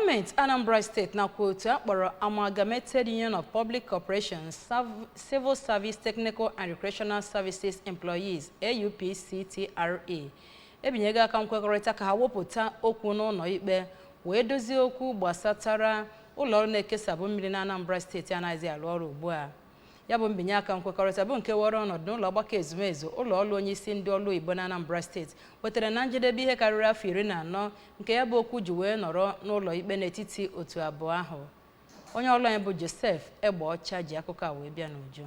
Gọọmenti Anambra Steeti nakwa otu akpọrọ Amalgamated Union of Public Corporations Civil Service Technical and Recreational Services Employees, AUPCTRE, ebinyego aka nkwekọrịta ka ha wepụta okwu n'ụlọ ikpe wee dozie okwu gbasatara ụlọọrụ na-ekesabụ mmiri na Anambra Steeti anaghịzi arụ ọrụ ugbu a. Ya bụ mbinye aka nkwekọrịta bụ nke were ọnọdụ n'ụlọ ọgbakọ ezumezu ụlọ ọrụ onye isi ndị ọrụ oyibo na Anambra Steeti wetara na njedebe ihe karịrị afọ 14 nke ya bụ okwu ji wee nọrọ n'ụlọ ikpe n'etiti otu abụọ ahụ. Onye ọrụ anyị bụ Joseph Egbeọcha ji akụkọ a wee bịa n'uju.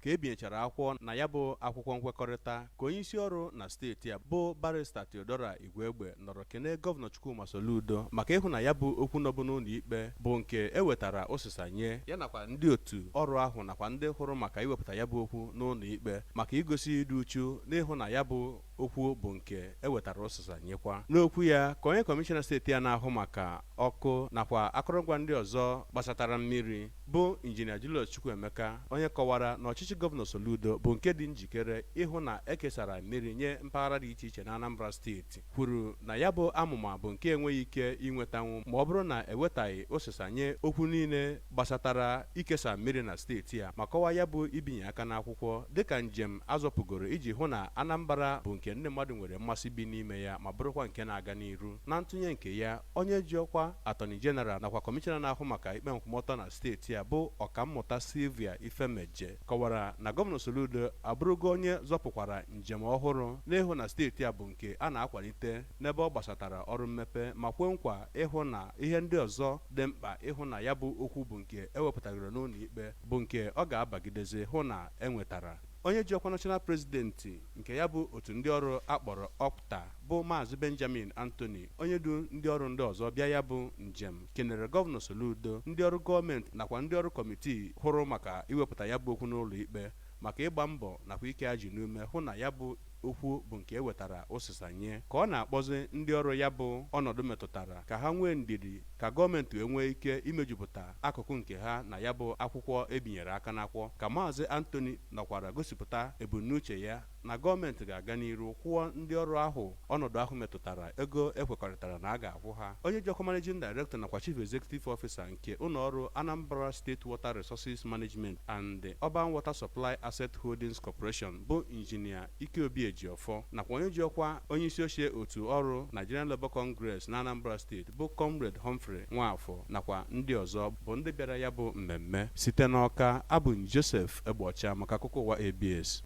Ka ebinyechara akwụkwọ na ya bụ akwụkwọ nkwekọrịta, ka onye isi ọrụ na steeti a bụ Barrister Theodora Igwegbe nọrọ kene Gọvanọ Chukwuma Soludo maka ịhụ na ya bụ okwu nọbụ n'ụlọ ikpe bụ nke e wetara ụsịsa nye ya, nakwa ndị otu ọrụ ahụ nakwa ndị hụrụ maka iwepụta ya bụ okwu n'ụlọ ikpe maka igosi ịdị uchu n'ịhụ na ya bụ okwu bụ nke e wetara ụsịsa nyekwa. N'okwu ya, ka onye kọmishọna steeti a na-ahụ maka ọkụ nakwa akụrụngwa ndị ọzọ gbasatara mmiri, bụ Injinia Julius Chukwuemeka, onye kọwara na ọchịchị Gọvanọ Soludo bụ nke dị njikere ịhụ na ekesara mmiri nye mpaghara dị iche iche na Anambra Steeti, kwuru na ya bụ amụma bụ nke enweghị ike inwetanwu ma ọ bụrụ na ewetaghị ụsịsa nye okwu niile gbasatara ikesa mmiri na steeti a, ma kọwaa ya bụ ibinye aka n'akwụkwọ dịka njem azọpụgoro iji hụ na Anambra bụ nke ndị mmadụ nwere mmasị bi n'ime ya ma bụrụkwa nke na-aga n'iru. Na ntụnye nke ya, onye ji ọkwa Attorney General nakwa kọmishọna na-ahụ maka ikpe nkwụmọtọ na steeti a, bụ Ọkammụta Sylvia Ifemeje, kọwara na Gọvanọ Soludo abụrụgo onye zọpụkwara njem ọhụrụ n'ịhụ na steeti a bụ nke a na-akwalite n'ebe ọ gbasatara ọrụ mmepe, ma kwe nkwa ịhụ na ihe ndị ọzọ dị mkpa ịhụ na ya bụ okwu bụ nke ewepụtagoro n'ụlọ ikpe bụ nke ọ ga-abagidezi hụ na enwetara. Onye ji ọkwa national president nke ya bụ otu ndị ọrụ akpọrọ OCTA, bụ Maazị Benjamin Anthony, onye du ndị ọrụ ndị ọzọ bịa ya bụ njem, kenere Gọvanọ Soludo, ndị ọrụ gọọmenti nakwa ndị ọrụ kọmitii hụrụ maka iwepụta ya bụ okwu n'ụlọ ikpe maka ịgba mbọ nakwa ike ha ji n'ume hụ na ya bụ okwu bụ nke e wetara ụsịsa nye, ka ọ na-akpọzi ndị ọrụ ya bụ ọnọdụ metụtara ka ha nwee ndidi ka gọọmenti wee nwee ike imejupụta akụkụ nke ha na ya bụ akwụkwọ ebinyere aka n'akwụkwọ. Ka Maazị Anthony nọkwara gosipụta ebumnuche ya na gọọmenti ga-aga n'iru kwụọ ndị ọrụ ahụ ọnọdụ ahụ metụtara ego ekwekọrịtara na a ga-akwụ ha, onye ji ọkwa managing director nakwa chief executive officer nke ụlọọrụ Anambra State Water Resources Management and Urban Water Supply Asset Holdings Corporation, bụ Injinia Ikeobi Ejiofọ, nakwa onye ji ọkwa onye isi oche otu ọrụ Nigerian Labour Congress na Anambra Steeti, bụ Comrade Humphrey Nwafọ, nakwa ndị ọzọ bụ ndị bịara ya bụ mmemme. Site n'Ọka, abụ m Joseph Egbocha maka akụkọ ụwa ABS.